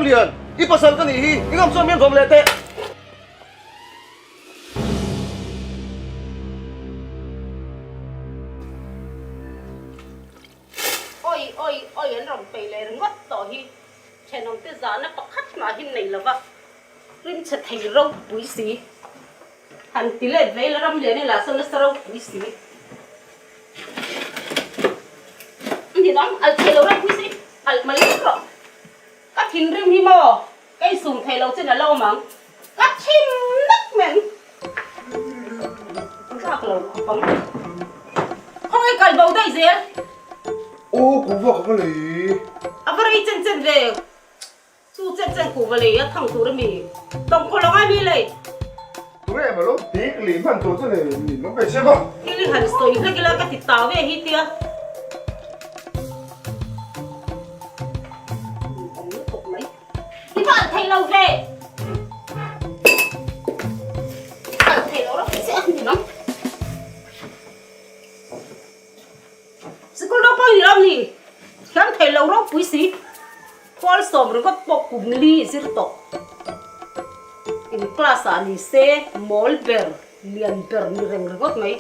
Ramlian, i pasal ka nih hi, i ngam chuan min vawm leh teh. Oi oi oi an rawn peih leh ringawt tawh hi thenawmte zahna pakhat mah hi nei lova rimchhe thei ropui si han ti let ve ila Ramlian ila sawn nasa ropui si ni dang alh thei lo ropui si alh mai rawh ka thinrim hi maw ka insum thei lo chin a la awm ang ka chim nak mai ang tlak lo khawp ang khawnge kal bo daih zel. Aw kuhva ka va lei. A va rei chen chen ve. Chu chen chen kuhva lei a thang tur a mi. Tawng khaw lo ngai mi lei. Tunge emaw lo dik lih hman tur chu nei min lo pe che maw. Thil i han sawi hlek ila ka ti tau ve hi tia. Awm lutuk mai. I va alh thei lo ve. Alh thei lo rawh che a ni ang. Sikul ropui ni lo ni. Thiam thei lo ropui si. Pawl sawm ringawt pawh kum li i zir tawh. In class ah ni se mawl ber, lian ber ni reng ringawt mai.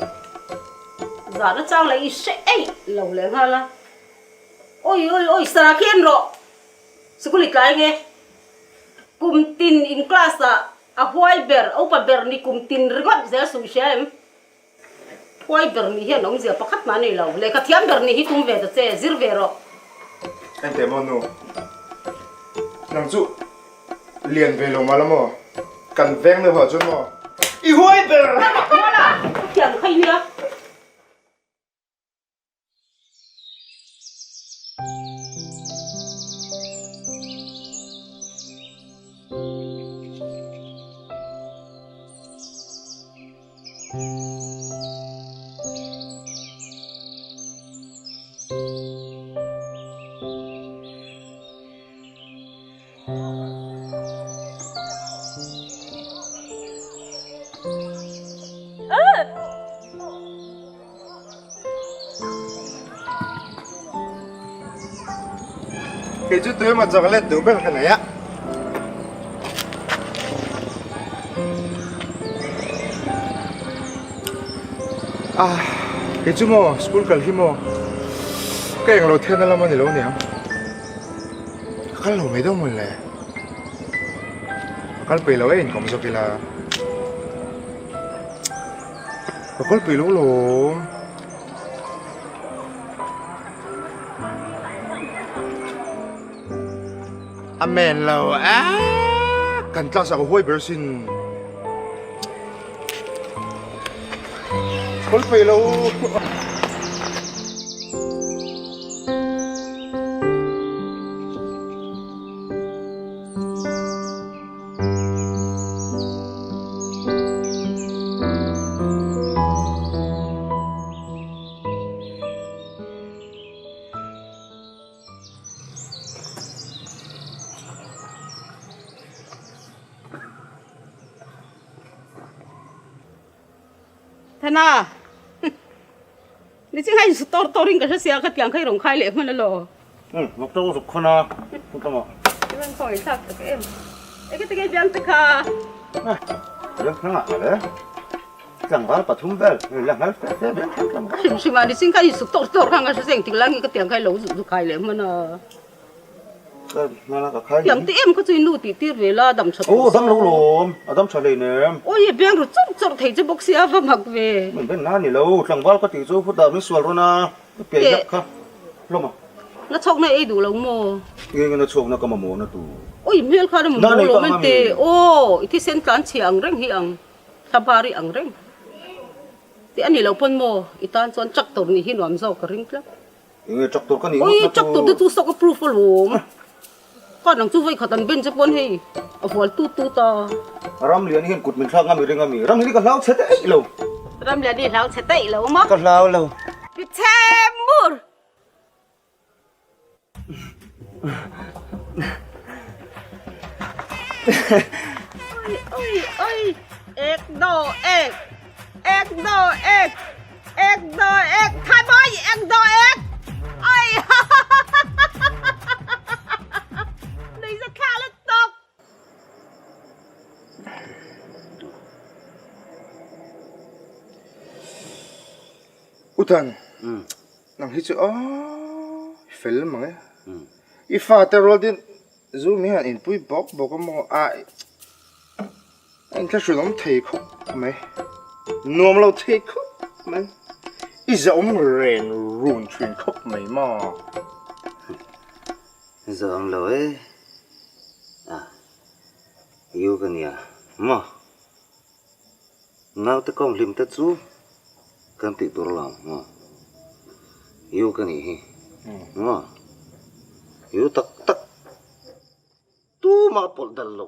Zahna chang leh i hre eih lo leh nghal a. Oi oi oi Sarah khi en rawh. Sikul i tlai nge. Kum tin in class ah a huai ber, a upa ber ni kum tin ringawt zel suh i hria em? Huai ber nih hian awmzia pakhat mah nei lo. Lehkha thiam ber nih hi tum ve ta che, zir ve rawh. Engteh maw nu? Nang chu lian ve lo mah la maw? Kan veng deuh ah chuan maw? I huai ber! Muala, ka thiam kha i nia. Kei chu tuemaw chocolate duh ber ka nei a. Ah, kei chu maw school kal hi maw ka englo thian a lam a ni lo niang. Ka kal lo mai dawn mawle. Ka kal peih lo e inkawm zawk ila. Ka kal peih lo lawm. Amen lo a kan class ah ka huai ber sin. Kal peih lo. Thana Ni ching hai su tor tor in ka hre sia ka tiang kha i rawn khai leh hman alo. Umm vawk tawk zuk khawn a kawng ah. I rawn khawngaih thlak tak em. Enge tinge biang te kha. Biang thleng ah le tlangval pathum vel la nghal fe fe biang thleng tlangval. Hrim hrim ah ni ching kha i su tor tor kha nga hre seng tik lang in ka tiang kha i lo zu khai leh hman a. Tiang te em kha chu i nu tih tir ve la dam tha tawh. Aw dam lo lawm a dam tha hlei nem. Awi a biang ru chawrh chawrh thei che bawk sia va mak ve. Min ben na ni lo tlangval ka tih chu khutah min sual rawn a ka piai hlak kha hlawm a. Na chhawk na ei duh lo maw? Nge nge na chhawk na ka mamawh na tur. Awi hmel khan a mamawh lo men te aw i thisen tlan chhia ang reng hi ang thlabari ang reng te a ni lo pawn maw i tan chuan tractor nih hi nuam zawk ka ring tlat. Enge tractor ka nih ngawt na chu. Tractor te chu stock approve alawm. Khan ang chu vawi khat an ben che pawn hei a vual tut tut a. Ramlian hian kut min thlak ngam i ring ami? Ramlian hi ka hlau chhe daih lo. Ramlian hi hlau chhe daih lo maw? Ka hlau lo. Pi Chhemur! Oi oi oi ek do ek ek do ek ek do ek thai boy ek do ek oi nui za thla lut. Uthan, nang hi chu aw i fel mang e. I fate rual din zu mi hian inpui bawk bawk a maw a a inthlahrun awm thei khawp mai, nuam lo thei khawp mai, i zahawm ren run thin khawp mai maw. Zahawm lo e, a U ka nia maw. Naute kawng hlim te chu kan tih tur lo maw? U ka nih hi maw? U tak tak tumah pawlh dal lo.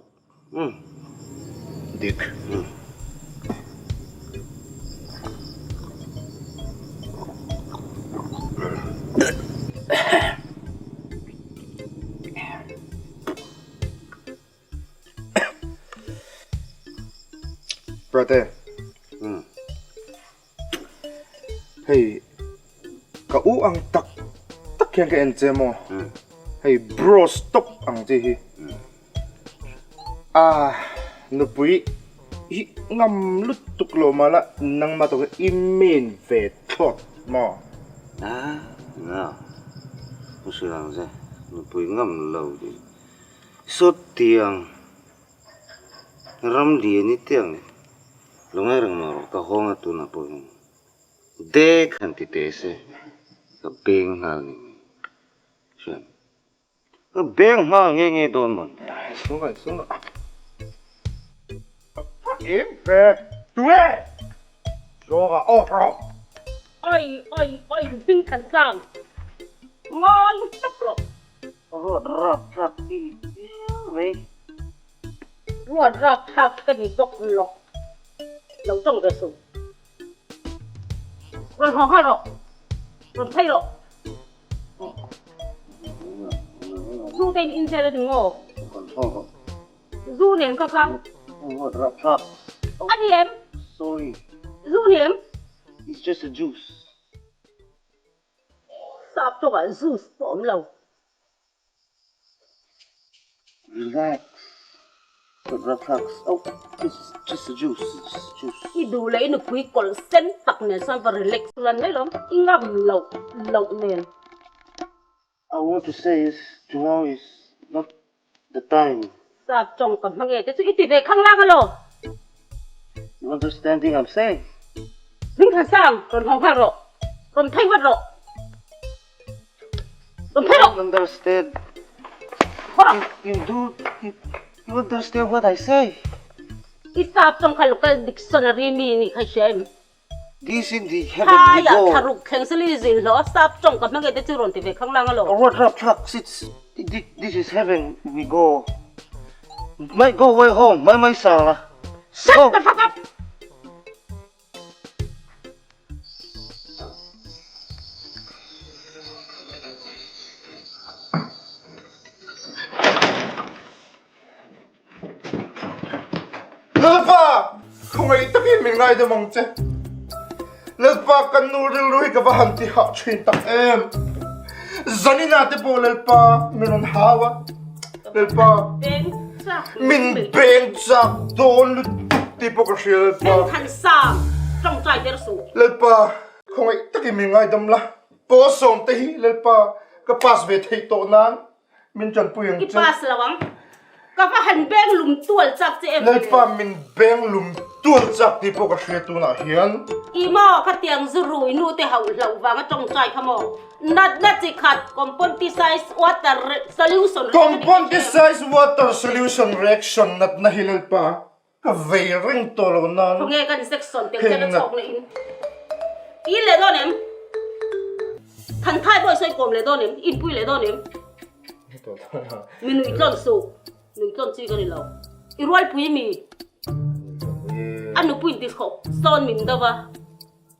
Dik. Brother, hei ka u ang tak tak hian ka en che maw? Hei bro stop ang chi hi. Ah, nupui hi ngam lutuk lo mah la nangmah tawk hi i main ve thlawt maw? Ah, no. Ka hrilh ang che, nupui ngam lo tih. Sawtiang ram lian i te ang lo ngai reng mah rawh ka hawng a tunah pawh hian dek han ti teh se ka beng nghal ni mai hriat ka beng nghal nge nge dawn mawn. Sunga sunga em ve tunge zawnga aw rawh. Oi oi oi hming kan tlang ngawi tawp rawh. Ruat rap thlak i ni viau mai. Ruat rap thlak ka ni bawk lo. Lo tawng ve suh. Rawn haw nghal rawh. Rawn phei rawh. Zu te in in vel a ni maw? Rawn haw rawh. Zu nen ka kha. Ruat rap thlak. A ni em? Sorry. Zu ni em? It's just a juice. Sap tawngah juice pawh awm lo. Relax. Relax. Oh, this is just a juice. It's just a juice. I duh leh i nupui kawlh sen tak nen chuan va relax ran mai lawm. I ngam loh loh nen. I want to say is tomorrow is not the time. Sap tawng ka hmang e te chu i ti ve khang lang alaw. You understanding I'm saying? Hming than sang rawn hawng nghal rawh. Rawn phei vat rawh. Rawn phei rawh. You understand? You do you understand what I say? I sap tawng kha local dictionary mi nih kha i hria em? This in the heaven we Phaiah go. thlaruk thleng sali zin hlawh a sap tawng ka hmang e te chu rawn ti ve khang lang alawm. Ruat rap thlak sits this is heaven we go. Mai go way home mai mai sang a. Shut the fuck up! Lalpa, khawngaih takin min ngaidam ang che. Lalpa, kan nu rilru hi ka va han ti hah thin tak em. Zanina te pawh Lalpa min rawn hau a. Lalpa, min beng chak dawn lutuk tih pawh ka hria Lalpa. Lalpa, khawngaih takin min ngaidam la. Paw sawm te hi Lalpa ka pass ve theih tawh nan Min tanpui ang I che. pass lo ang. Ka va han beng lum tual chak che em. Lalpa min beng lum tual chak tih pawh ka hria tunah hian. I maw khatiang zu rui nu te hauh hlauh vanga tawngtai kha maw? Natna chi khat Componticized water solution Componticized water solution reaction natna hi Lalpa ka vei reng tawh lo nan. Khawnge kan section tel chen a chhawk leh in i leh dawn em? Thanthai pawh i sawi kawm leh dawn em? I inpui leh dawn em? Mi nui tlawn suh, nui tlawn chi ka ni lo. I rualpui mi a nupui inti khawp sawn min do va,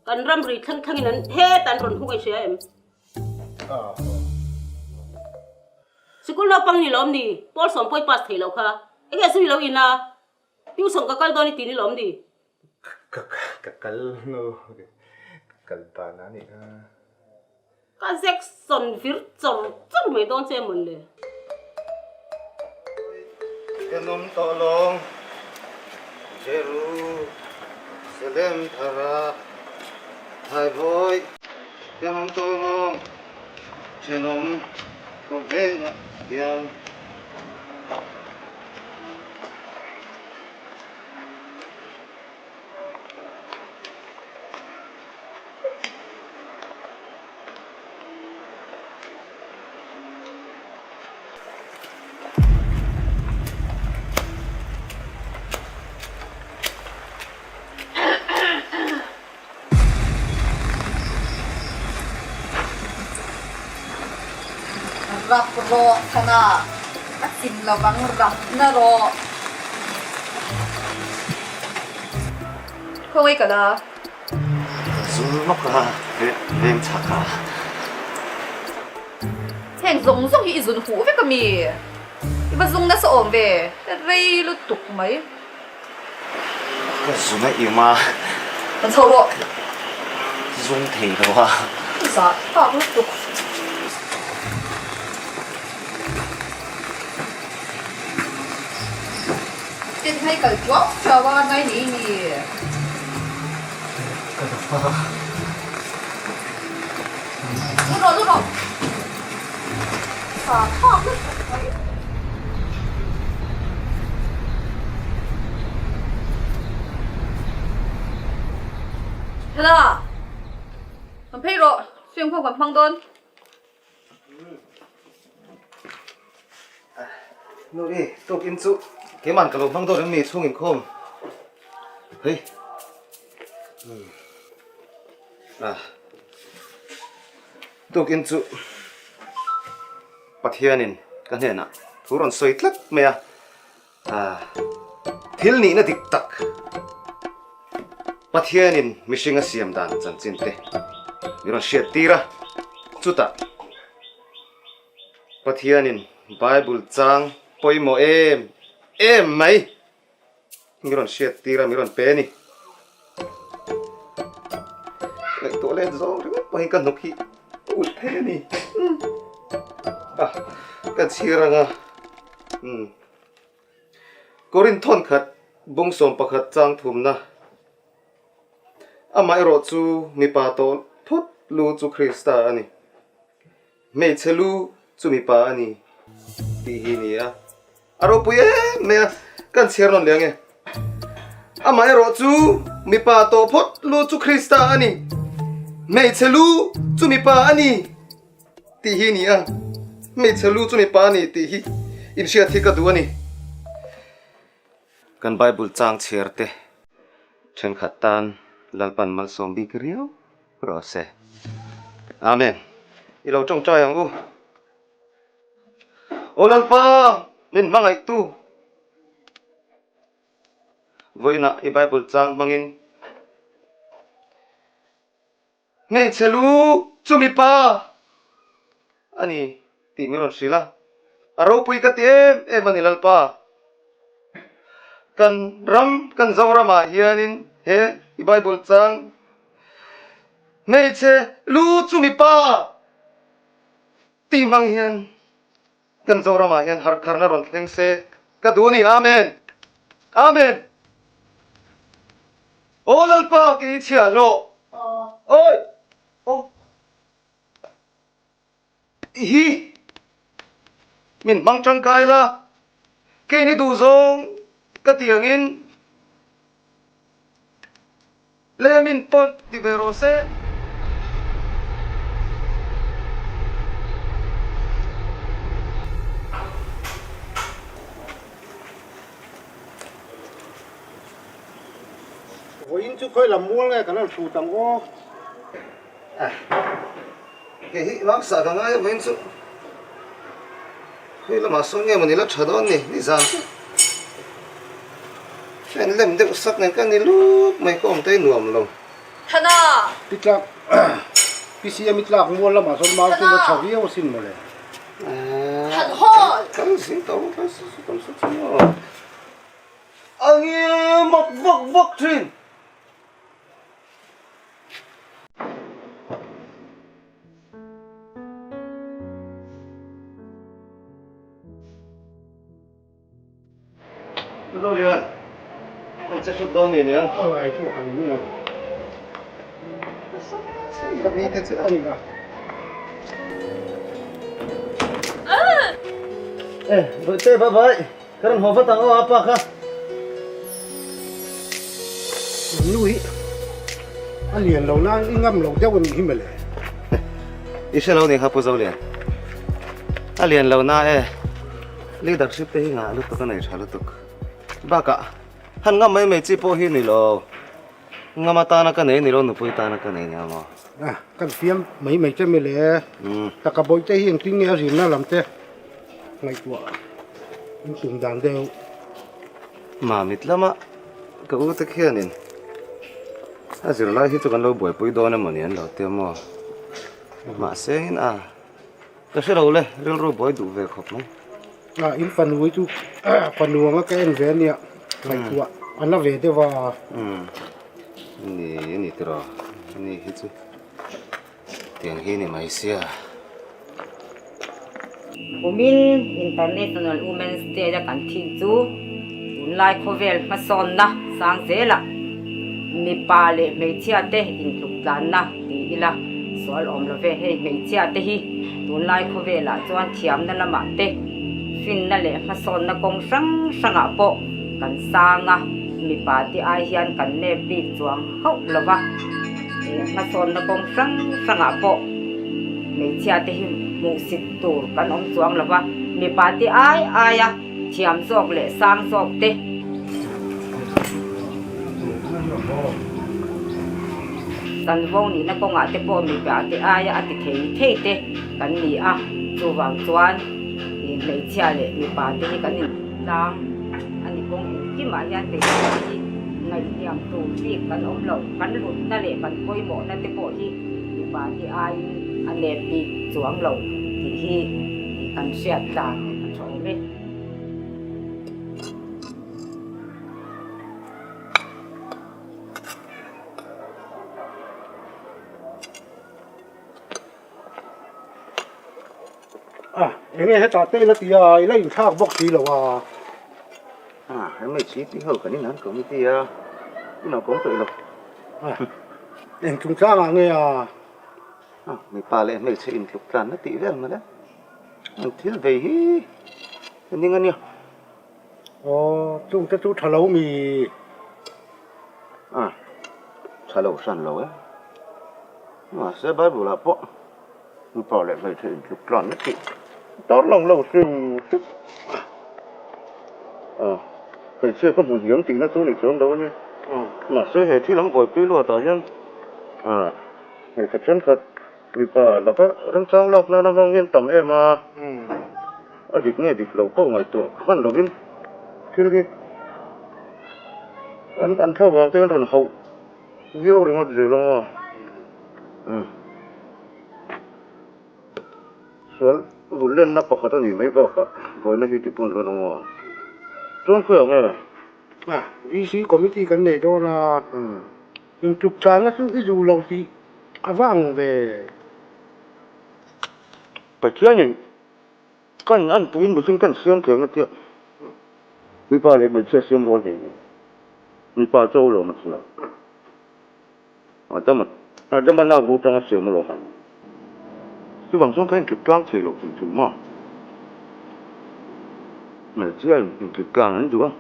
kan ramri thleng thlengin an hetah an rawn hung a i hria em? Sikul naupang ni lawm ni, pawl sawm pawh i pass thei lo kha. Enge zui lo in a, tuition ka kal dawn i ti ni lawm ni? Ka kal lo, ka kal dan a nih kha. Ka zek sawn vir chawr chawr mai dawn che mawn le. Ka nawm tawh lawng. Jerusalem thara Thaibawi hian awm tawh maw thenawm khawvelah hian. Rap rawh thana a chim lovang rap na rawh. Khawngaih ka la. Zul lawk a veng chhak a. Heng zawng zawng hi i zun huh vek a mi? I va zung nasa awm ve, rei lutuk mai. Ka zun a im a. Kan chho rawh. Zung thei lo a. Zah thlak lutuk. Tin hei kal tuau tuau a ngai nei ni. Ka dap a. Lut rawh lut rawh. Zah thlak lutuk mai. Hela. Kan phei rawh. Swing khawm kan hmang dawn. Nu i tukin chu keiman ka lo hmang dawn em ni chhung inkhawm hei ah tukin chu Pathianin ka hnenah thu rawn sawi tlat mai a ah thil nihna dik tak Pathianin mihring a siam dan chanchin te min rawn hriat tir a chutah Pathianin Bible chang pawimawh em em mai min rawn hriat tir a, min rawn pe a ni. Ngaihtuah let zawng ringawt pawhin ka hnuk hi a ulh thei a ni. Ah, ka chhir ang a. Umm. Korinth thawnkhat bung 11 chang thumna. Amaherawh chu mipa tawh phawt lu chu Krista a ni. Hmeichhe lu chu mipa a ni tih hi ni a, a ropui em mai a, kan chhiar nawn leh ang e. Amaherawh chu mipa tawh phawt lu chu Krista a ni, hmeichhe lu chu mipa a ni tih hi ni a, hmeichhe lu chu mipa a ni tih hi inhriat hi ka duh a ni. Kan Bible chang chhiar te thenkhat tan Lalpan malsawm bik riau rawh se. Amen. I lo tawngtai ang u. Aw Lalpa, min hmangaihtu. Vawiinah i Bible chang hmangin Hmeichhe lu chu mipa a ni tih min rawn hrilh a, a ropui ka ti em em a ni Lalpa. Kan ram, kan Zoramah hianin he i Bible chang hmeichhe lu chu mipa tih hmang hian kan Zoramah hian harkharna rawn thleng se ka duh a ni. Amen! Amen! Aw Lalpa kei chhiah hlawh. Awi! Aw! Hi! Min hmang tangkai la, kei ni duh zawng ka ti angin le min pawn ti ve rawh se. Vawiin chu khawi lam mual nge kan rawn hrut ang aw. Hei hi laksa ka ngai a vawiin chu khawi lamah sawn nge mawni la tha dawn ni nizan chu fan lem deuh sak nen ka ni lup mai ka awm te nuam lo. Thana! Pi tlak Pi Siami tlak mual lamah sawn mau chu la tha viau asin mawle. Than hawl! Kal zing tawh kal tam sut chu maw. A nge mak vak vak thin. An che hrut dawn ni nia. Aw ai chu ang ni ang. Ka ni te chu ani a. Eh, Bawihte bye bye. Ka rawn haw vat ang aw a pa kha. Nu hi a lian lo nan i ngam lo deuh a nih hi mawle. I hre lo nih kha Pu Zolian. A lian lo na e. Leadership te hi ngah lutuk a nei tha lutuk. Bakah han ngam mai mai chi pawh hi ni lo. Ngam atana ka nei ni lo nupui tana ka nei nia maw. A kan fiam mai mai che mawle. Taka bawihte hi engtin nge a rinna lam te ngaihtuah in tum dan deuh. Mamit lama ka u te khianin a zirlai hi chu kan lo buaipui dawn emaw ni an lo tia maw. Mahse in a ka hre lo le rilru buai duh ve khawp mai. A in fanu hi chu fanu anga ka en ve ania ngaihtuah a na ve deuh a. Ni ani tiraw ani hi chu. Tiang hi ni mai sia. Kumin International Women's Day a kan thim chu tunlai khawvel hmasawnna sang zelah mipa leh hmeichhia te intluk tlanna ti ila sual awm lo ve. Hei hmeichhia te hi tunlai khawvelah chuan thiamna lamah te finna leh hmasawnna kawng hrang hrangah pawh kan sang a, mipa te ai hian kan nep bik chuang hauh lo va. Hmasawnna kawng hrang hrangah pawh hmeichhia te hi hmuhsit tur kan awm chuang lo va, mipa te ai aia thiam zawk leh sang zawk te. Chanvo nihna kawngah te pawh mipa te aia a ti thei thei te kan ni a, chuvang chuan hmeichhia leh mipa te hi kan intlang a ni kawng engkimah hian hmeichhia te hi ngaihhniam tur bik kan awm lo. Kan hlutna leh kan pawimawhna te pawh hi mipa te aiin a nep bik chuang lo tih hi kan hriat tlan a tha awm e. A, enge hetah te ila ti a, ila inthlak bawk si lo a. A, hmeichhe tih ho kan inhan committee a, inah ka awm tawh ilo. A, eng chungchangah nge a? A, mipa leh hmeichhe intluk tlanna tih vel mawle. An thil vei hi a ning a nia. Aw, chungte chu tha lo mi? A, tha lo hran lo e. Mahse Bible ah pawh mipa leh hmeichhe intluk tlanna tih tar lang lo hrim hrim. A, hmeichhia ka hmu hniam tihna chu ni chuang lo a nia. Mahse he thil an buaipui luatah hian a, hmeichhe thenkhat Mipa laka remchang lak nana hmang hian tam em a, a dik nge dik lo pawh ngaihtuah hman lovin thil hi an an thla vang te an rawn hauh viau ringawt zel ang a. Sual vul lenna pakhat a nih mai bakah buaina hi ti pawn rawn ang a, chuan khawiah nge? A, VC committee kan nei dawn a. Intluk chana chu i duh lo tih a va ang ve. Pathianin ka in anpuiin mihring kan siam thei ang a tia. Mipa leh hmeichhia siam rual thei ni. Mipa chu lo na siam. Adama Adama lak ru tanga siam alawm ang. Chuvang chuan ka intluk tlang thei lo hrim hrim maw. Hmeichhia in intluk tlang an duh a,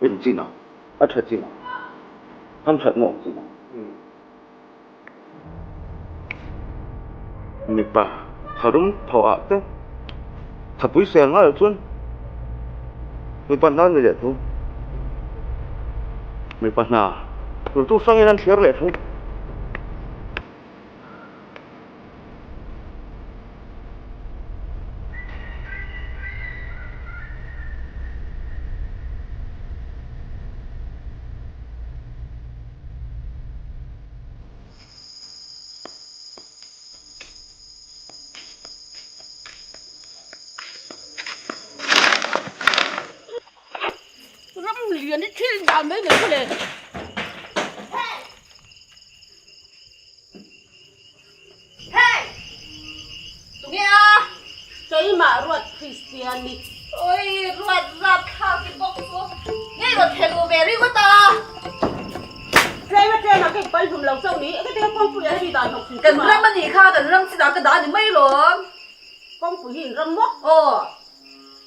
en chin ah. A tha chin a, ham that ngawk chin a. Mipa tharum thawh ah te thapui sel ngai loh chuan mipa hna ni leh tho. Mipa hna tur chu hrangin an thliar leh tho. Ram lian hi thil dan mai mai le. Hey! Tunge a? Keimah ruat Kristian ni. Oi, ruat rap thlak i bawk chu. Ngei rawn thel u ve ringawt a. lo chauh ni. Engati nge kawngpui ah hian i dah hnawk hrim Kan hrim a? ram a nih kha, kan ram chinah ka dah a ni mai lawm. Kawngpui hi in ram maw? Aw,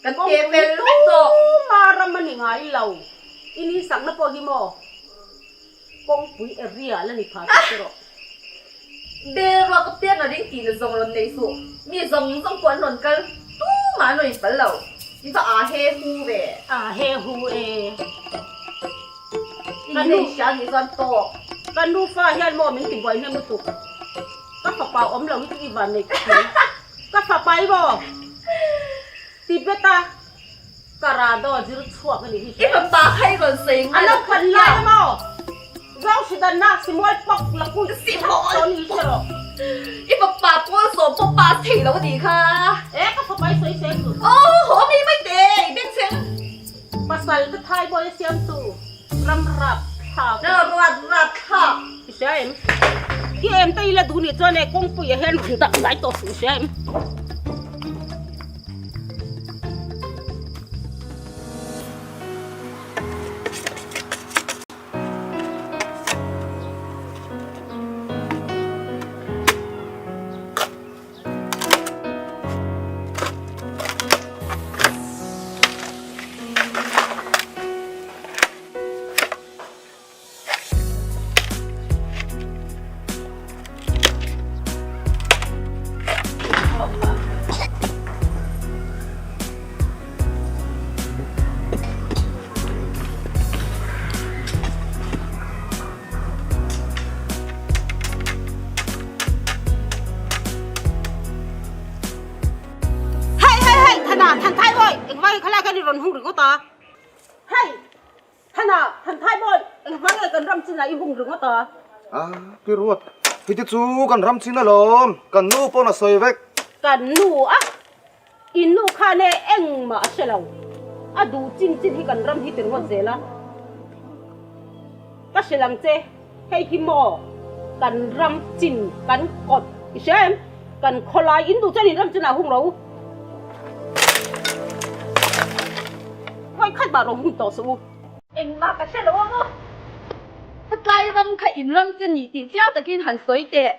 kan pe fel vek tawh. Kawngpui tuma ram a ni ngai lo. I ni sakna pawh hi maw? Kawngpui area la ni pha tih che rawh. Bel ruak ka piang a ring tih na zawng rawn nei suh. Mi zawng zawng pawh an rawn kal tumah an rawn inpal lo. I va aa he hu ve. Aa he hu e. I ni hei hria nih chuan tawk. Ka nufa hian maw min ti buai hnem lutuk. Ka fapa awm lo hi chu i van nei khawp mai. Ka fapa i maw Tibet a Karado zir chhuak a nih hi. I fapa kha i rawn sawi ngai lo khat lai a maw? Zawng hri danna simual pawk la pui tawh ni hre rawh. I fapa pawl sawm pawh pass thei lo a nih kha. E ka fapa i sawi seng duh. Aw haw mi mai teh i beng cheng. Pasal te thai bawi a siam tu ram rap thlak. Ram rap rap thlak. I hria em? I em te i la duh nih chuan e kawngpui ah hian rawn dak ngai tawh suh i hria em? Hei hei hei Thana Thanthai bawi engvang nge khalai khan i rawn hung ringawt a? Hei Thana Thanthai bawi engvang nge kan ram chinah i hung ringawt a? A pi ruat hei te chu kan ram chin alawm kan nu pawn a sawi vek. Kan nu a I nu khan e engmah a hre lo. A duh chin chin hi kan ram hi ti ringawt zel a. Ka hre lang che, hei hi maw kan ram chin kan kawt i hria em? Kan khawlai in duh chuan in ram chinah hung ro. Vawi khat mah ro hung tawh suh u. Engmah ka hre lo a maw? Khatlai ram kha in ram chin nih tih chiang takin han sawi teh.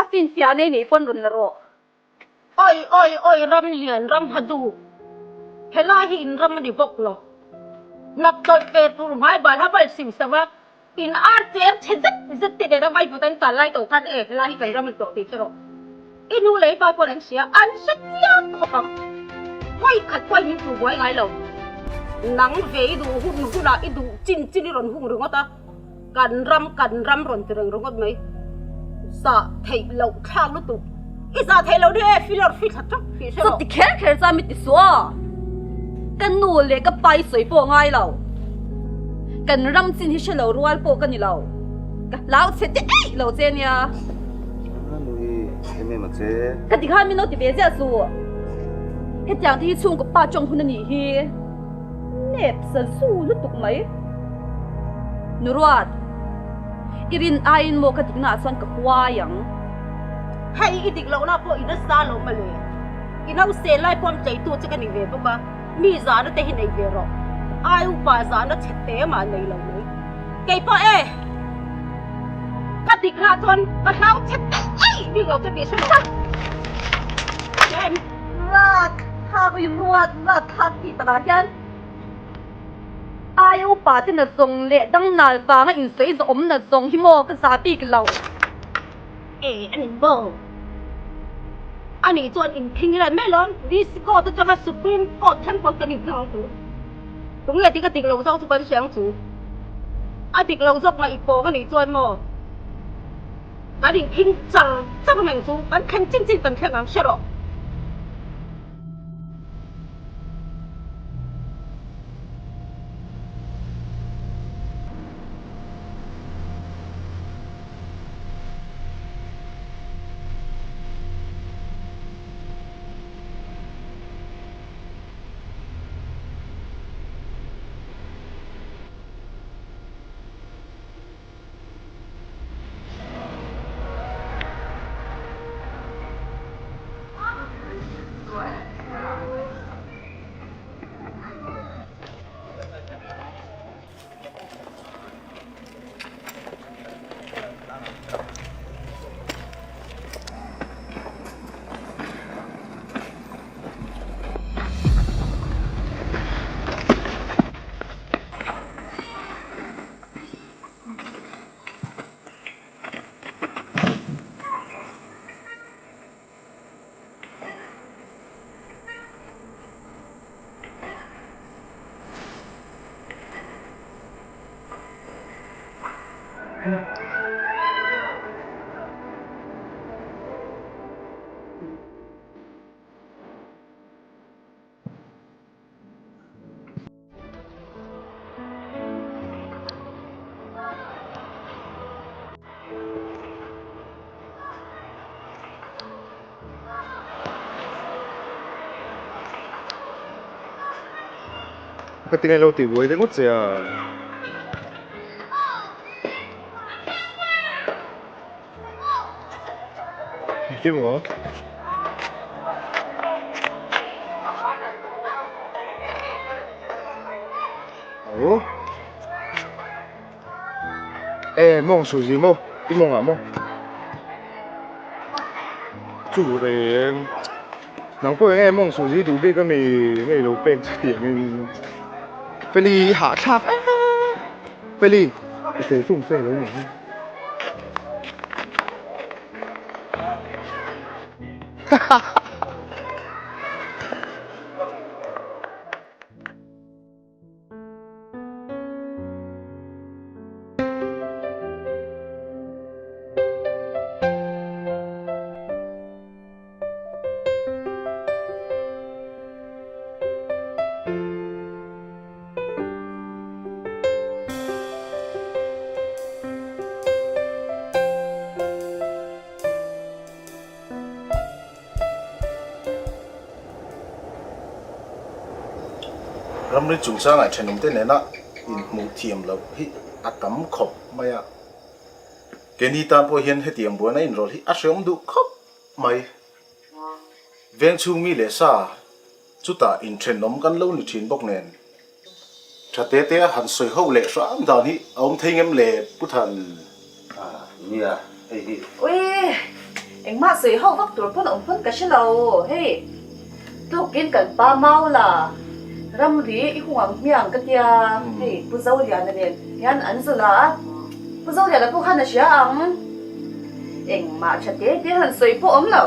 A finfiah nei nei pawn rawn la rawh. Oi oi oi ram lian ram ha du helai hi in ram a ni bawk lo. Hnap tawih ve tur hmai bal ha bal sim sava in ar cher chhe zet zet te nena vai vut an kal lai tawh khan e helai hi kan ram a ni tawh tih hre rawh. I nu leh i pa pawn an hria an hre chiang khawp ang. Vawi khat pawh i min hmuh buai ngai lo. Nang ve i duh hun hunah i duh chin chin i rawn hung ringawt a. Kan ram kan ram rawn ti reng ringawt mai. Zah theih loh thlak lutuk. I zah theih loh ni e, filawr fi thla tawp tih hre rawh. Chuti kher kher chuan mi ti suh aw. Ka nu leh ka pa i sawi pawh ngai lo. Kan ram chin hi hre lo rual pawh ka ni lo. Ka hlau chhe te eih lo che nia. A nui em em a che. Ka ti khan min lo ti ve ziah suh. Hetiang te hi chhungkaw pa tawng hun a nih hi. Nep sa zu lutuk mai. Nuruat, i rin aiin maw ka dikna ah chuan ka huai ang. Hei i dik lohna pawh i nasa lo mawle. I nause lai pawm tleitu che ka ni ve bawk a, mi zahna te hi nei ve rawh. Ai upa zahna chhe te mah nei lo mai. Kei pawh e, ka dikna ah chuan ka hlau chhe teh eih bik lo che tih hre rawh. Ruat thlak i ruat ruat thlak tih takah hian ai upa te na zawng leh dangnal vanga insawi zawhawm na zawng hi maw ka za bik lo. E a ni maw? A nih chuan inthing ila mai lawm, DC Court atanga Supreme Court thleng pawn kan inhmang ang chu. Tunge dik a dik lo zawk chu kan hria ang chu. A dik lo zawk ngaih pawng a nih chuan maw? Kan inthing char char mai chu kan thleng chin chin kan thleng ang hre rawh. Ka tinge lo tih buai ringawt che a. Engkim maw? Aw. E mawng suzi maw i mawngah maw? Chu reng nang pawh enge mawng suzi duh bik ami nge ilo pek chutiangin Feli i hahthlak em Feli i tel tum fe lo ni. Ramri chungchangah thenawmte nena inhmuh thiam loh hi a tam khawp mai a. Keini tan pawh hian hetiang buaina inrawlh hi a hreawm duh khawp mai. Veng chhung mi leh sa chutah inthenawm kan lo ni thin bawk nen. Tha te te a han sawi ho leh hram dan hi a awm thei ngem le Pu Than? Nia, hei hi. Ui, engmah sawi ho vak tur pawn a awm pawn ka hre lo. Hei, tukin kan pa mau la, ramri i hung ang hmiang ka tia, hei Pu Zoliana nen hian an zu la a, Pu Zoliana pawh khan a hria ang. Engmah tha te te han sawi pawh awm lo,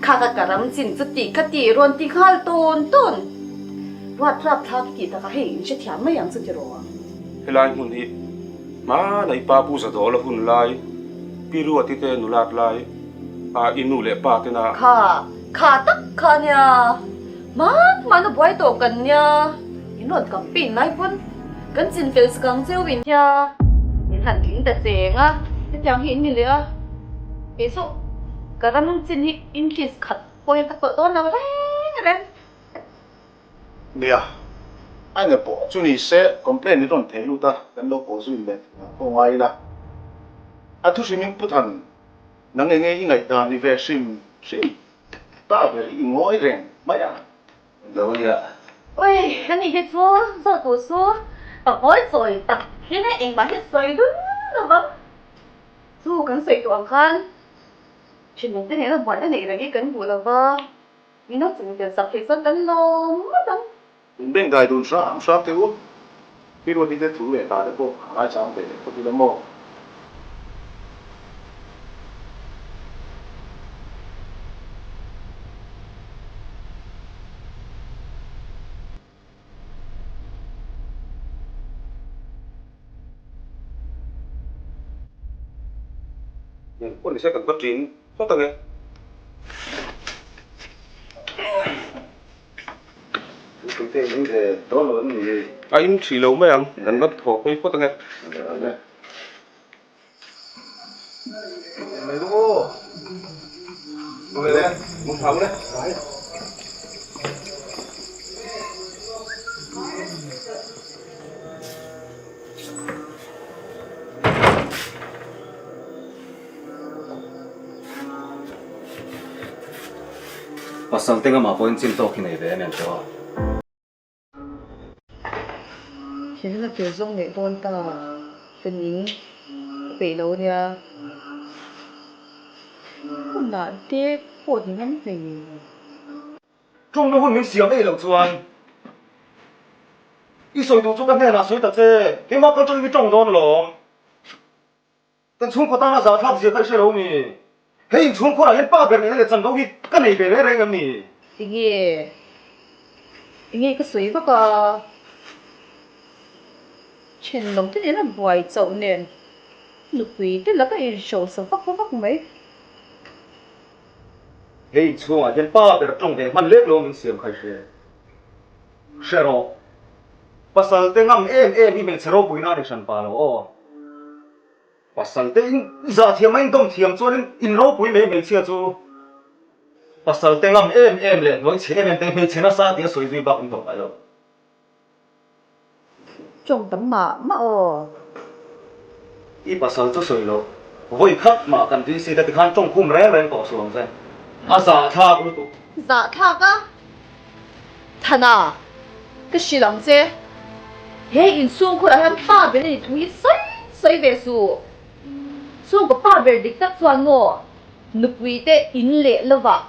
kha ka ka ram chin chu tih ka tih rawn ti nghal tawn tawn. Ruat rap thlak i tih takah hei in hrethiam mai ang chu ti rawh. Helai hmun hi hmanah i pa pu Zadawla hun lai, Pi Ruati te nulat lai, a i nu leh pa tena. Kha, kha tak kha nia, hman hman a buai tawh kan nia, in rawn campaign lai pawn kan chin fel sak ang cheu in nia, in han tling ta cheng a, hetiang hi in ni leh a, kei chu ka ram chin hi inches khat pawh hian ka tawlh dawn lo reng reng. Nia, a nge pawh chu ni se complaint i rawn thei lut a, kan lo pawh zui leh pawh ngai ila. A thu hrimin Pu Than, nang enge i ngaihdan ni ve hrim hrim ta ber i ngawi reng mai a. Lo nia. Ui, ani hi chu zawh tur chu ka ngawi chawi tak hian engmah hi sawi lul lo vang. Chu kan sawi tawh ang khan thinlung te nena buaina neih reng hi kan duh lo va. Min a chung tel sak theih chuan kan lawm ngawt ang. In beng dai dun hram hram teh u. Pi Ruati te thu leh hla te pawh a ngaichang ve leh phawt ila maw? Eng pawh nise kan va ṭin phawt ang e. Tute in ve dawn lo em ni? A in ṭhi lo mai ang, kan va thaw phei phawt ang e. Pasal te ngamah pawhin chin tawk hi nei ve em em tawh a. Thinlung a fir zawng neih dawn ta ka ning ka peih lo nia. Hunah te pawh ni ngam hlei lo. Tawngna hun min siam eih loh chuan i sawi duh chu ka hnenah sawi ta che, keimah kal tawngin i tawng dawn alawm. Kan chhungkaw tana zahthlak zia kha i hre lo mi? Hei in chhungkhawrah hian pa ber nena leh chanvo hi ka nei ve reng reng em ni? Tinge? Tinge ka sawi vak a? Thenawm te nen a buai chauh nen. Nupui te laka inhrosa vak vak mai. Hei inchhungah hian pa ber tawng ve hman lek lo min siam kha i hre. Hre rawh. Pasal te ngam em em hi hmeichhe ropuina a ni hran pa lo aw. Pasal te in zah thiam a in dawm thiam chuan in in ropui mai hmeichhia chu. Pasal te ngam em em leh hnuai chhe em em te hmeichhe nasa tih a sawi zui bak in tawh ngai lo. Tawng tam mah mah aw. I pasal chu sawi loh. Vawi khat mah kan DC te tikhan tawng khum reng reng tawh suh ang che. A zahthlak lutuk. Zahthlak a? Thana, ka hrilh ang che. He inchhungkhurah hian pa ber a ni thu hi sawi sawi ve suh. Chhungkaw pa ber dik tak chuan maw nupui te in leh lovah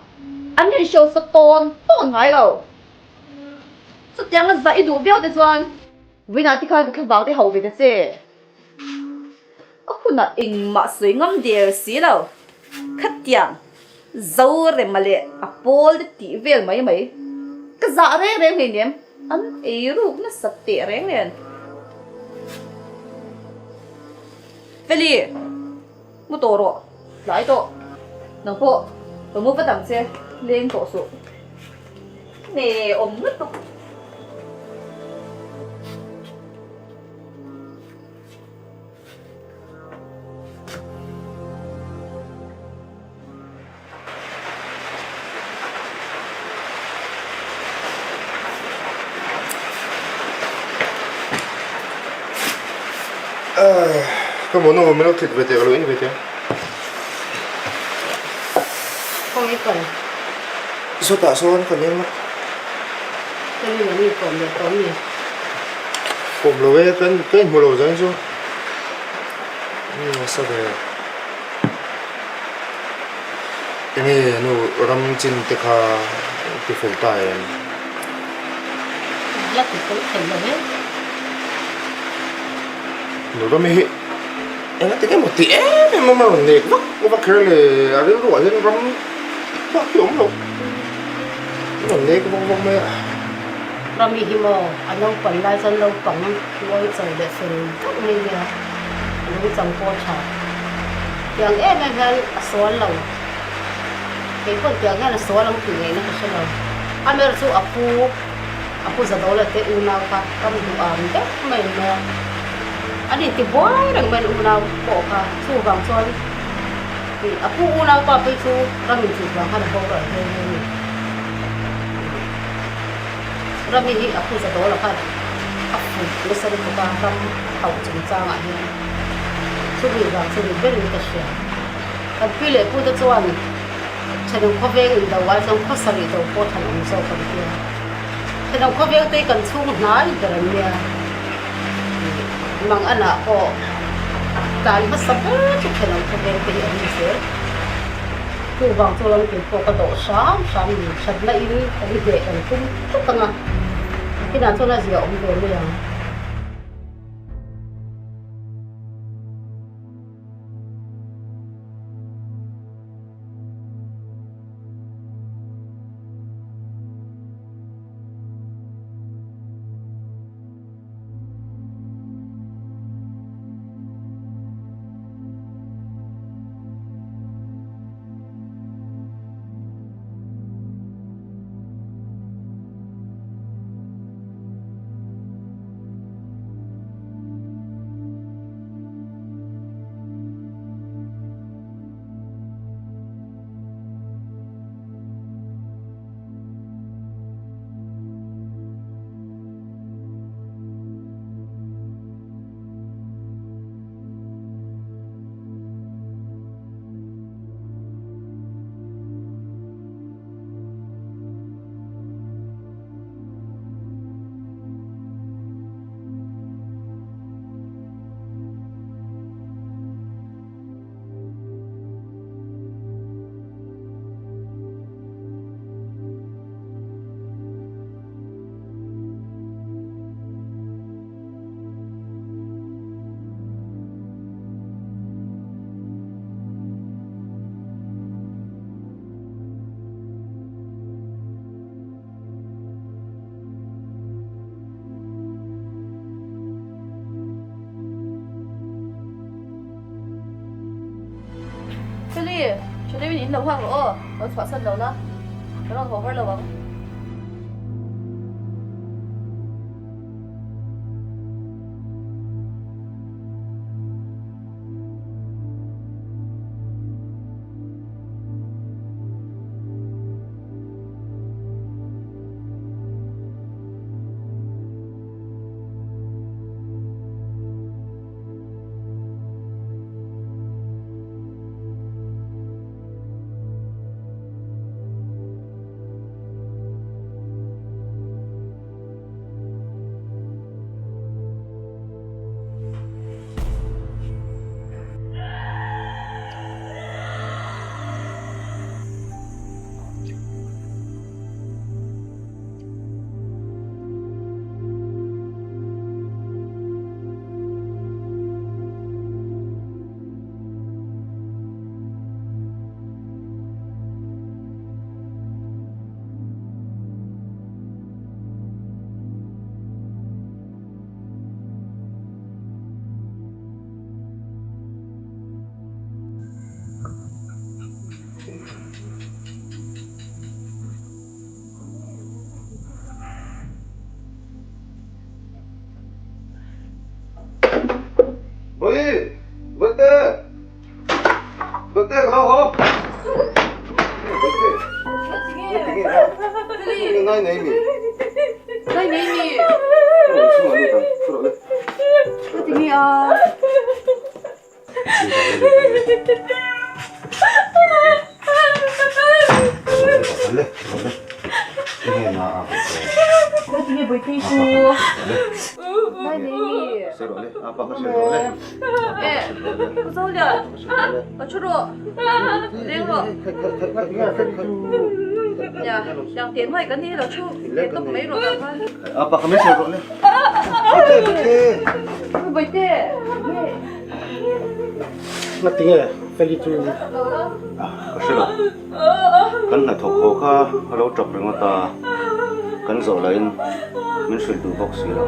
an inhrosa tawn tawn ngai lo. Chutianga zah i duh viau te chuan Vawiinah te khan ka thlavang te hauh ve ta che. A hunah engmah sawi ngam der si lo. Khatiang Zorema leh a pawl te tih vel mai mai. Ka zah reng reng hleinem an ei ruk nasat teh reng nen. Feli, mu tawh rawh, tlai tawh. Nang pawh ka mu vat ang che, leng tawh suh. Nge awm lutuk. Ka mawnu min lo thlit ve teh ka lo in ve teh. Khawnge kal? Sawtah sawn ka leng a. Ka ni an inkawm leh tawh mi? Kawm lo e, ka ka inhmu lo zan chu. Nasa ve. Enge nu ram chin te kha ti fel ta em? La ti fel thei lo e. Nu ram hi Enga ti emaw ti em em a rawn nek vak vak kher le a rilruah hian ram bak hi a awm lo a rawn nek vak vak mai a. Rami hi maw a naupang lai chuan naupang ngawi cho leh fel deuh mai nia a nungchang pawh a tha. Tiang em em hian a sual lo kei pawh tiang hian a sual ang tih ngaihna ka hre lo. Amaherawhchu chu a pu A pu Zadawla te unau kha ram duh ang deuh mai an nia. An inti buai reng mai an unau pawh kha. Chuvang chuan a pu unau pa phei chu ram inchut vang khan a boral nghe nghe a ni. Rami hi a pu Zadawla khan a fuih nasa lutuk a ram hauh chungchangah hian. Chumi vang chu ni berin ka hria. Kan pi leh pute chuan Thenawm khawveng indo ai chuan khawsarih do pawh than awm zawk an tia. Thenawm khawveng te hi kan chhung hnai ber an nia. Mang anah pawh tlan hmasa ber chu thenawm khawveng te hi an ni zel. Chuvang chu lam kei pawh ka dawh hram hram ni. Thatna in kan hneh kan tum tlat ang a. Nakinah chuan a zia awm ve mai ang. Tha deuhin in lo nghak rawh aw, lo chhuahsan lo la, ka rawn haw har lo ang. Bawi! Bawihte! Bawihte ka lo haw! Bawihte! Tinge? Tinge ngai nei mi? Ngai nei mi? Thu rawh le, thu rawh le. Tinge a? Ngatinge Feli chu Ka hre lo. Kan hnathawk haw kha a lo tap ringawt a, kan zawh lahin min hrilh duh bawk si lo.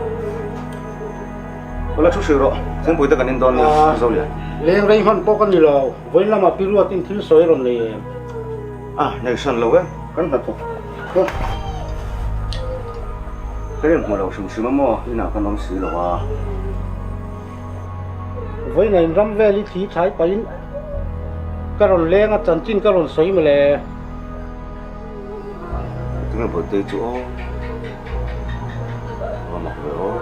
Awla thu hrilh rawh, thingpui te kan in dawn nia, Zolian. Leng rei hman pawh ka ni lo, vawiin lamah pi ruatin thil sawi a rawn nei em? A, nei hran lo e, kan hnathawk kha ka inhmu lo hrim hrim a maw, inah kan awm si lo a. Vawiin in ram vel i thli thlai pahin ka rawn leng a, chanchin ka rawn sawi mawle. Tinge birthday chu aw? Va mak ve aw.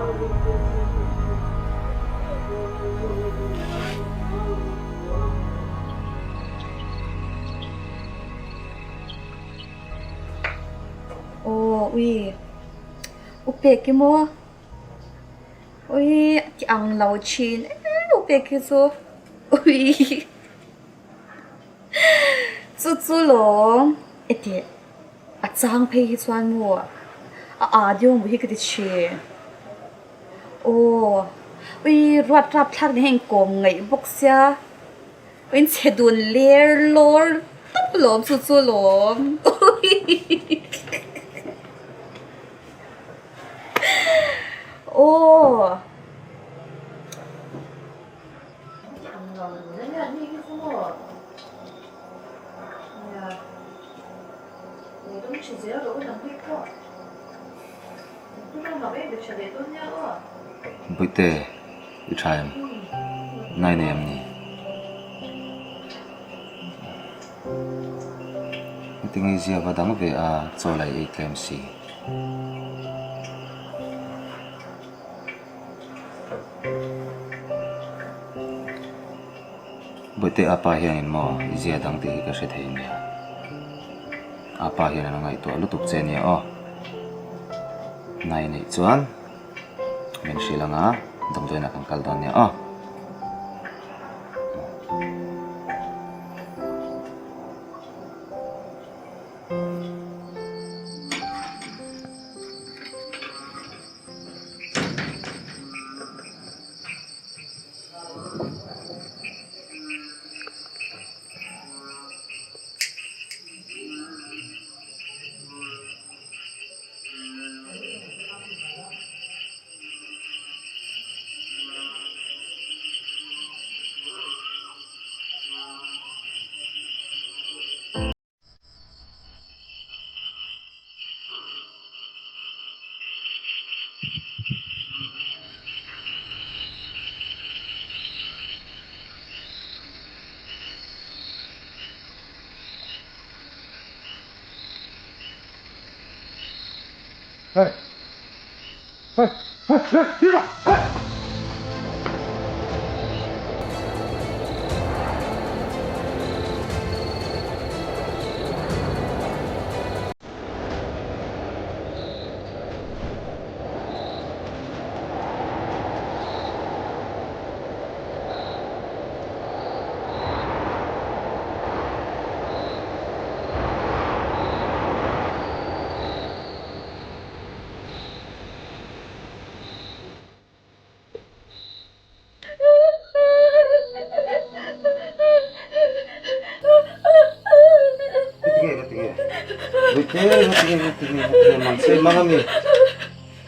Aw ui, u pek i maw? Ui a ti ang lo thin em u pek hi chu ui chu chu lawm eti a chang phei hi chuan maw a aa deuh maw hi ka ti thin aw ui ruat rap thlak ni heng kawm ngaih bawk sia in chhe dun ler lawr tawp lawm chu chu lawm ui. Aw. Bawihte i tha em? Nai nei em ni? Heti zia va dang ve a chaw lai ei tlem si. Bawihte apa hianin maw i zia dang tih hi ka hre thei nia. Apa hian a ngaihtuah lutuk che nia aw. Nai neih chuan min hrilh anga damdawiinah kan kal dawn nia aw. Hey! Hey! Hey! Hey! Hey! Hey!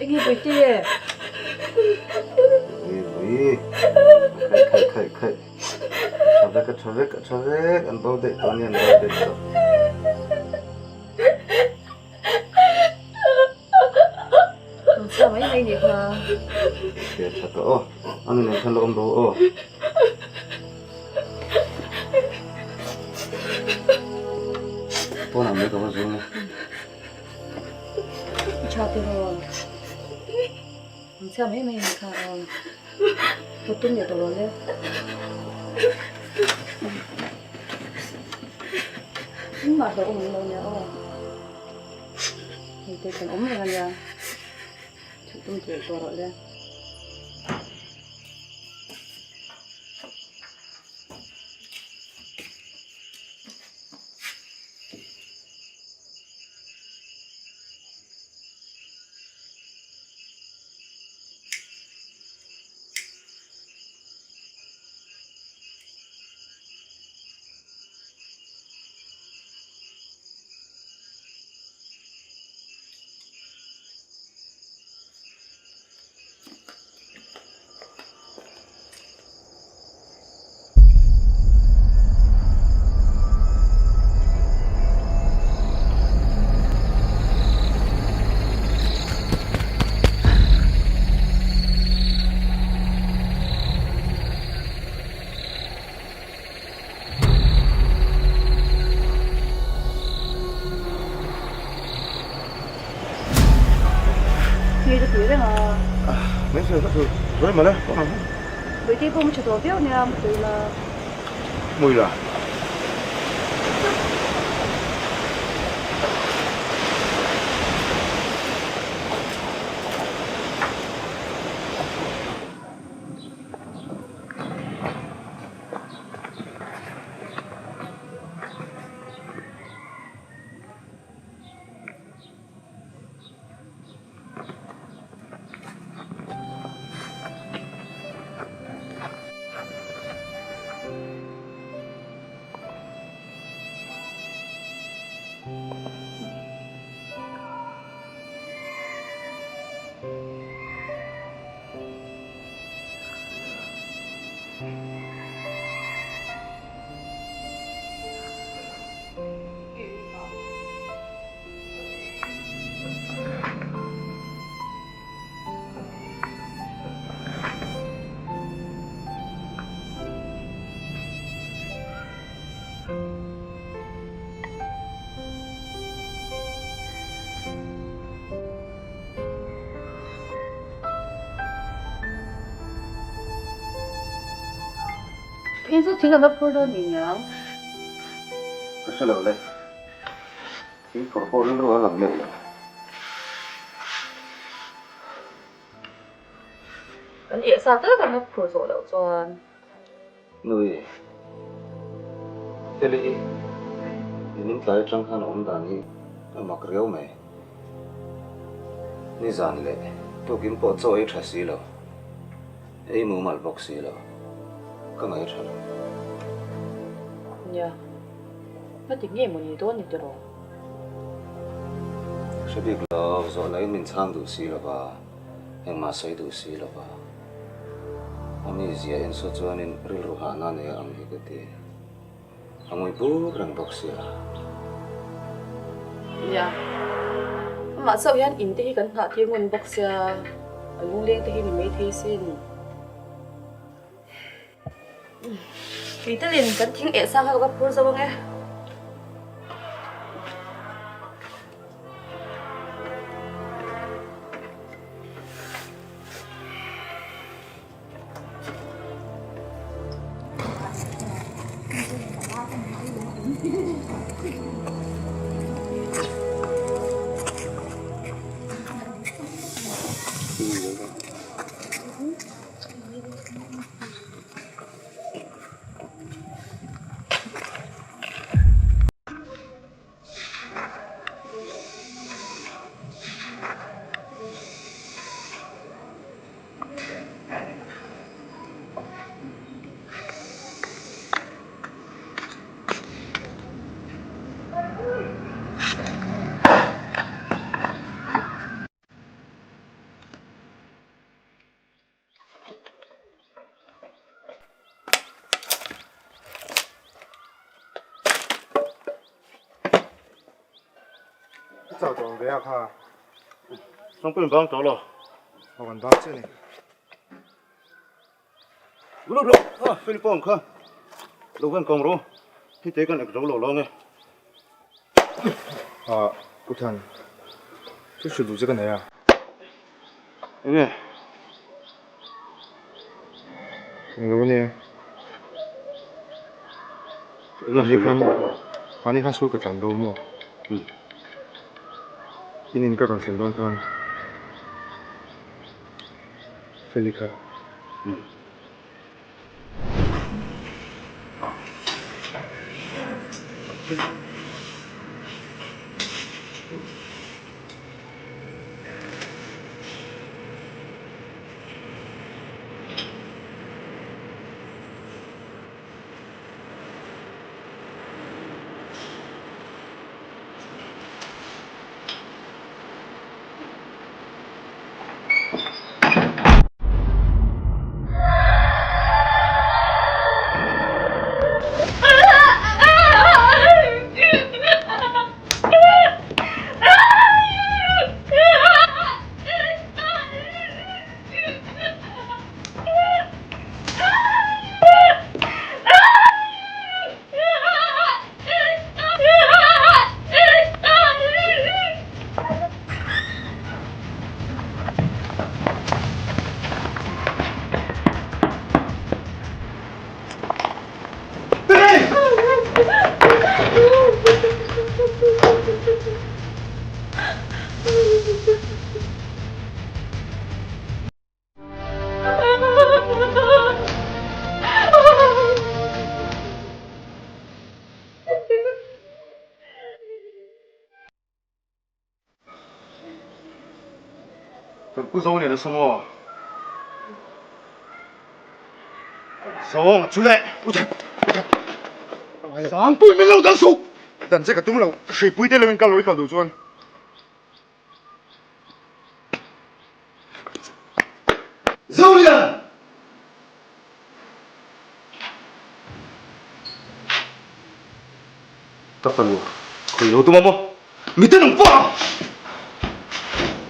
Enge Puite? Khai khai khai. Tha vek a tha vek a tha vek an bo daih tawh a ni an bo daih tawh. Chhia mai mai nih kha. Chhia tha tawh aw. A nu nen khan la awm bo aw. Pawnah mai ka va zung a. Tha tiraw. Chhia mai mai nih kha aw. Ka tum leh tawh lo le. Engmah hlauhawm awm lo nia aw. Hei te kan awm reng a nia. Chhuh tum tirh tawh rawh le. Ngei ka tui reng a. Mai sawi ka tui ruai mawle pawh ang. Bawihtei pawh mu tha tawh viau nia mu tui la. Mui la. Phei chu thing a va phur dawn ni niang. Ka hre lo le. Thing phur pawh rilru a lang meuh lo. Kan eh sa tal kan la phur zawh loh chuan. Nui, Feli hi nimin tlai atang khan a awm dan hi a mak riau mai. Nizan leh tukin pawh chaw ei tha si lo, ei mumal bawk si lo, ka ngaih tha lo. Nia, heti nge maw ni dawn ni tiraw? Ka hre bik lo, zawhna in min chhang duh si lo va, engmah sawi duh si lo va. A mizia en saw chuanin rilru hahna nei a ang hi ka ti. A ngui bur reng bawk sia. Nia, amah chauh hian in te hi kan nghah tir ngun bawk sia, a lungleng te hi ni maithei sin. Kei telin kan thing eh sang kha ka phur zo ang e. Chau tawng ve a kha. Sangpuiin bang tawh lo. Aw kan bang che ni. Lut rawh a Philip awm kha lo van kawng rawh hi te kan ek zo lo lo nge. Ah Pu Than thil hrilh duh che ka nei a. Enge? Englo ania. Enge khan mahni khan school ka tlan bo maw? In in ka rawn thlen dawn khan Feli kha. Kan pu zo nen a sawm aw. Zawng chu le. Sangpui min lo dang suh. Dan che ka tum lo. Hreipui te lo in kal lo i kal duh chuan. Zolian! Ka fanu, khawi lo tum a maw? Miten ang pawh!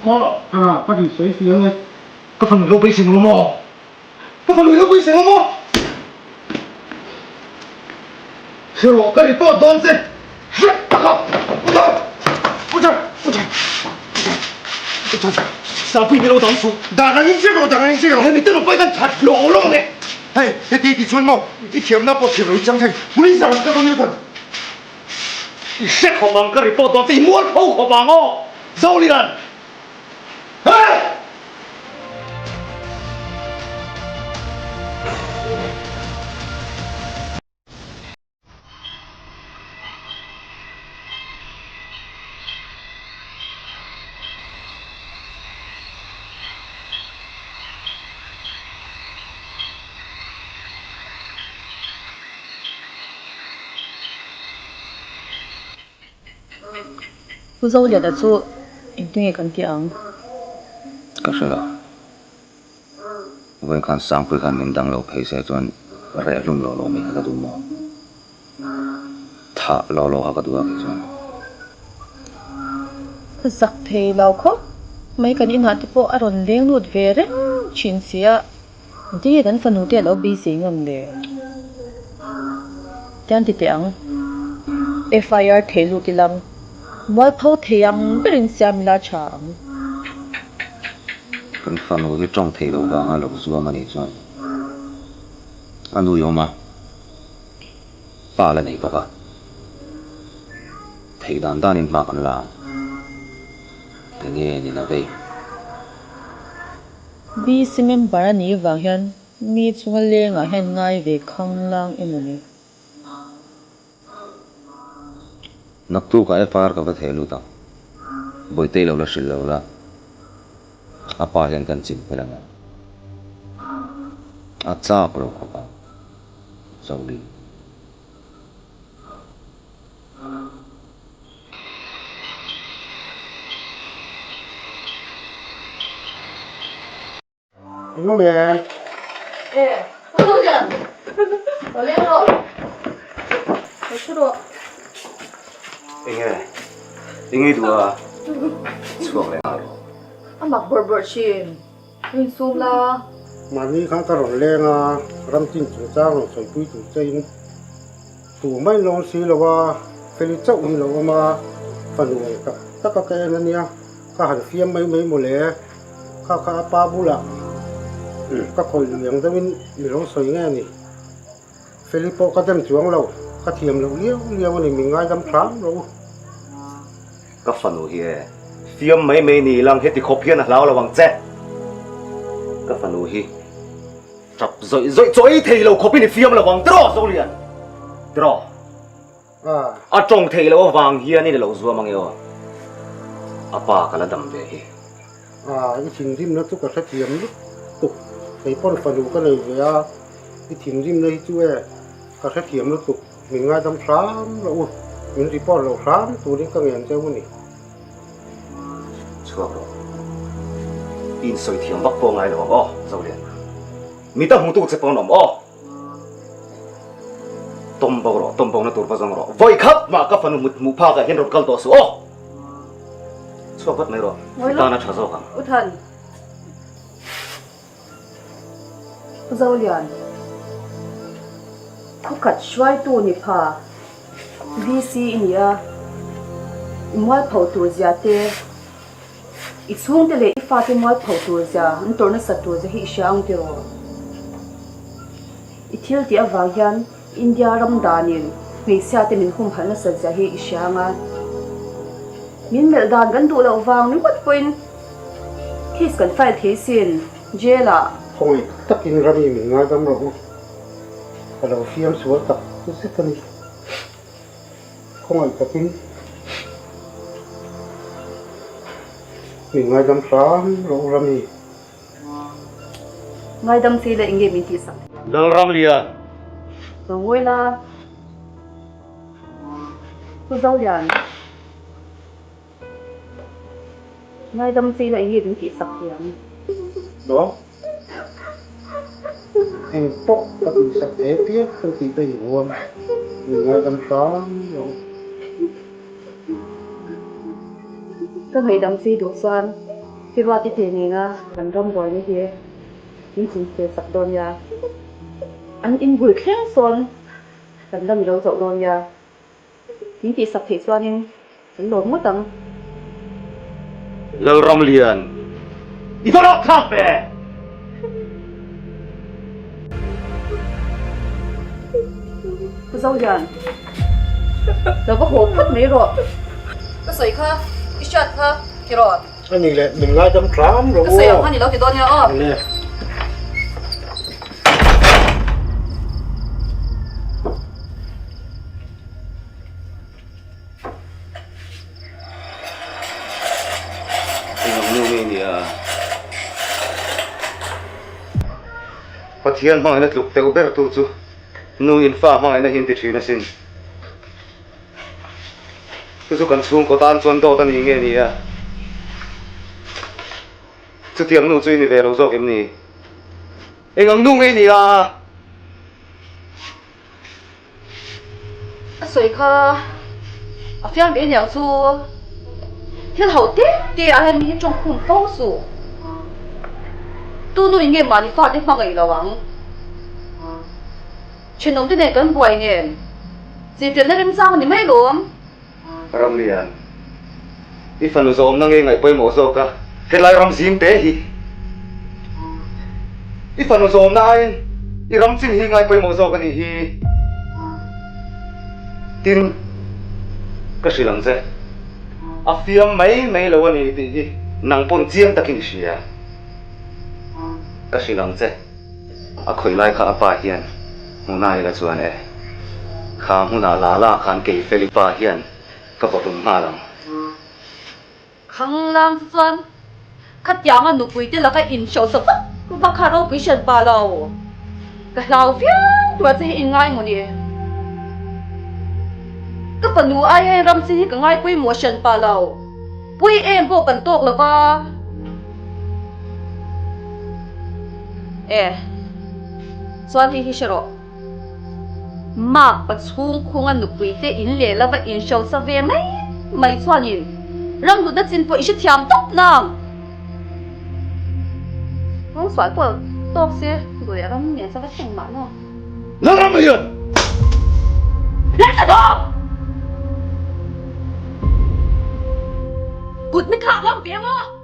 Maw? Ah, ka rin sawi si ang e. Ka fanu lo beisei lo maw? Ka fanu lo beisei lo maw? Hre rawh, ka report dawn che! Hrep tak a! Putar! Putar! Putar! Putar! Putar! Sapui min lo dang suh! Dan angin che rawh, dan angin che rawh! Hemi te rawn pawi khan that lawng lawng e! Hei, heti i tih chuan maw, i thiamna pawh thiam lo i chang thei, police ah rawn kal dawn nia khan! I hre khawp ang, ka report dawn che, i mualpho khawp ang aw! Zolian! Hey! Pu Zoliana chu engtin nge kan tih ang? Ka hre lo. Vawiin khan Sangpui khan min dang lo phei se chuan reh hlum lo lo mai kha ka duh maw? Thah lo lo kha ka duh a kei chuan. Ka zak thei lo khawp mai kan inah te pawh a rawn leng lut ve reng thin si a, engtin nge kan fanu te a lo beisei ngam le? Tian ti teh ang, FIR thei lut ilang mualpho thei ang berin siam ila tha ang. Kan fanu hi tawng thei lo vanga lo zuam a nih chuan a nu i awm a, pa la nei bawk a. Theih dan danin hma kan la ang. Enge ni na vei? BC member a nih vang hian mi chunga lengah hian ngai ve khanglang emaw ni? Naktukah FIR ka va theh lut ang. Bawitei lo la hrilh lo la, a pa hian kan chim fel ang a. A chak lo khawp ang, Zoli. Engemaw E, Zolian, lo leng rawh. Lo thu rawh. Enge? Enge i duh a? Chhuak leh nghal rawh. A mak bawrh bawrh thin. Ka insum la. Mahni khan ka rawn leng a, ramchin chungchang rawn sawipui tur chein tu mai lawm si lo a, Feli chauh hi lo awm a, fanu ang tak tak a ka en a nia, ka han fiam mai mai mawle, kha kha a pa bulah ka khawih lui ang deuhin mi lo sawi nge a ni. Feli pawh ka dem chuang lo, ka thiam loh liau liau a ni, min ngaidam hram rawh u. Ka fanu hi e, fiam mai mai ni ilang heti khawp hian a hlau lo ang che. Ka fanu hi tap zawih zawih chaw ei thei lo khawpin i fiam lo ang tiraw Zolian? Tiraw? A tawng theih loh avang hian in i lo zuam ang e aw. A pa ka la dam ve hi. A, i thinrimna chu ka hrethiam lutuk. Kei pawn fanu ka nei ve a, i thinrimna hi chu e, ka hrethiam lutuk. Min ngaidam hram rawh u, min report lo hram turin ka ngen cheu a ni. Chhuak rawh. I insawi thiam vak pawh ngai lo ang aw, Zolian. Mi ta hmutu che pawn awm aw. Tawm bo rawh, tawm bona tur va zawng rawh. Vawi khat mah ka fanu hmuh phakah hian rawn kal tawh suh aw. Chhuak vat mai rawh, i tan a tha zawk ang. U Than. Pu Zolian, Khawkhat hruaitu ni pha VC i ni a, i mualpho tur zia te, i chhungte leh i fate mualpho tur zia, an tawrh nasat tur zia hi i hria ang tiraw? I thil tih avang hian India ram danin hmeichhia te min humhalh nasat zia hi i hria ang a. Min melh dan kan duh loh vang ringawt pawhin case kan file thei sin jail ah. Khawngaih takin rami min ngaidam rawh u. Ka lo fiam sual tak zet a ni. Khawngaih takin min ngaidam hram rawh u rami. Ngaidam che ila eng nge min tih sak? Lalramlian. Lo ngawi la. Pu Zolian. Ngaidam che ila eng nge min tih sak thei ang? Lo. Eng pawh ka tih sak thei apiang ka tih ka inhuam. Min ngaidam hram lo. Ka ngaihdam che duh chuan i ruat i thei neng a, kan ram buaina hi min chhunchhe sak dawn nia. An inbul thleng sawn kan lam i lo zawh dawn nia. Min tih sak theih chuanin kan lawm ngawt ang. Lalramlian, i va rawk thlak ve! Pu Zolian, lo va haw phawt mai rawh. Ka sawi kha, i hriat kha ti rawh. A ni le, min ngaidam hram rawh u. Ka sawi ang kha ni lo ti dawn nia aw. Le. Engam nu nge nia? Pathian hmangaihna tluk teuh ber tu chu nu in fa hmangaihna hi an ti thin asin. Chu chu kan chhungkaw tan chuan dawt a ni nge nia? Chutiang nu chu i ni ve lo zawk em ni? Engam nu nge nia? A sawi kha a fiam ve aniang chu thil ho te te ah hian mi hi tawng khum fo suh. Tu nu in nge mahni fate hmangaih lo ang. Thenawm te nen kan buai nen chimfiahna remchang a ni mai lawm. Ramlian, i fanu zawmna nge ngaih pawimawh zawk a, helai ram zim te hi i fanu zawmna aiin i ram chin hi ngai pawimawh zawk a nih hi. Tin, Ka hrilh ang che. A fiam mai mai lo a ni tih hi nang pawn chiang takin i hria. Ka hrilh ang che. A khawih lai kha a pa hian hmuna ila chuan e, kha hmunah la la khan kei Feli pa hian ka vawhlum nghal ang. Khanglang chu chuan khatianga nupui te laka inhrosa vak vak kha ropui hran pa lo. Ka hlau viau tur a che hi in ngai maw ni? Ka fanu ai hian ram chin hi ka ngai pawimawh hran pa lo. Pui em pawh kan tawk lo va. E, chuan hei hi hre rawh. Mark pa chhung khunga nupui te in leh lova in hrosa ve mai mai chuanin ram hlutna chin pawh i hrethiam tawp nang. Rawng sual pawh tawk se duh leh ram nen chuan ka thleng mahna. Lalramlian! Lalthathawm! Kut mi thlak ngam ve maw?